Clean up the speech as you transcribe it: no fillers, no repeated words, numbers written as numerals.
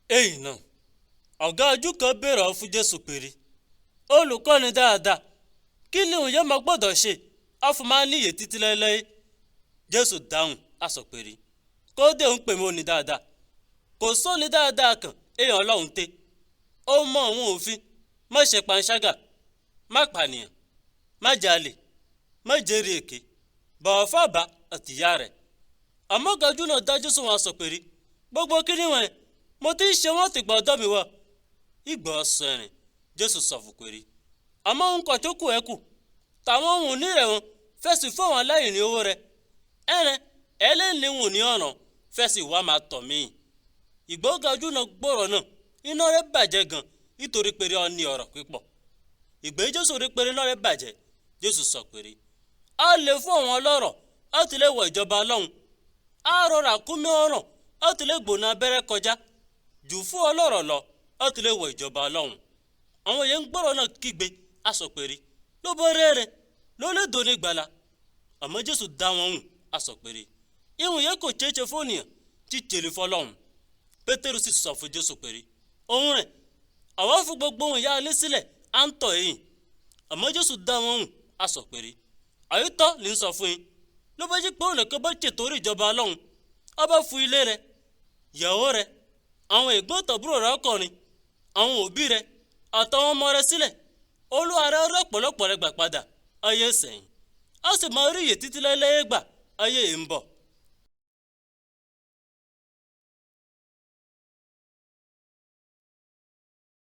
Èyí náà ọ̀gá ojú kan béèrè ọ fún Jésù péré, olùkọ́ni dáadáa, kí ni òun yẹn máa gbọ́dọ̀ ṣe ọ̀fun máa níyè títí láéláé? Jésù dáhùn á sọ péré, kódé òun pè mí òní dáadáa, kò sóni dáadáa kan èèyàn Ọlọ́run tẹ. Ó mọ àwọn òfin: má ṣe panṣágà, má pànìyàn, má jalè, má jẹ́rìí èké, bọ̀wọ̀ fábà àtìyá rẹ̀. Àmọ́ gajú náà dájú sóhun aṣọ péré, gbogbo kíní wọn mo ti ń ṣe wọ́n tìgbà ọ̀dọ́ mi wá. Ìgbà ọ̀sán rìn Jésù sọ fún péré, àmọ́ òun kọ̀ tó kù ẹ́ kù tàwọn ohun ní rẹ̀ wọn fẹ̀sì fún àwọn aláìní owó rẹ̀ ẹ̀rẹ̀ ẹlẹ́ni wùn ní ọ̀ràn fẹ̀sì wá máa tọ̀ mí. Ìgbógajú náà gbọ́rọ̀ náà, iná rẹ̀ bàjẹ́ gan nítorí péré ọ ní ọ̀rọ̀ pípọ̀. Ìgbé Jésù rí péré iná rẹ̀ bàjẹ́, Jésù sọ péré, a lè fún àwọn ọlọ́rọ̀ á ti lè wọ ìjọba Ọlọ́run, á rọra kúnmí ọ̀ràn á ti lè gbóná abẹ́rẹ́ kọjá jù fún ọlọ́rọ̀ lọ á ti lè wọ ìjọba Ọlọ́run. Àwọn yẹn ń gbọ́rọ̀ náà kígbe á sọ péré, ló bọ́ rẹ́rẹ́ ló lè dòní gbàlà. Àmọ́ Jésù dá wọn hùn á sọ péré, ìhùn yẹn kò ṣeéṣe fóònìyàn tí tèlè fọlọ́run. Pétérù sì sọ fún Jésù péré, òun rẹ̀ àwọn fún gbogbo ohun ìyá alẹ́ sílẹ̀ à ń tọ̀ èyìn. Àmọ́ Jésù dá wọn hùn á sọ péré, àyítọ́ lè ń sọ fún yín, ló bá jí pé òun nìkan bá ṣètò orí ìjọba Ọlọ́run, ó bá fún ilé rẹ̀, ìyàwó rẹ̀, àwọn ẹ̀gbọ́n tàbúrò rẹ̀ ọkùnrin, àwọn òbí rẹ̀ àtàwọn ọmọ rẹ̀ sílẹ̀, Olúwa rẹ̀ rí ọ̀pọ̀lọpọ̀ rẹ̀ gbà padà ayé sẹ́yìn, á sì máa rí ìyè títí láéláé gbà ayé ń bọ̀.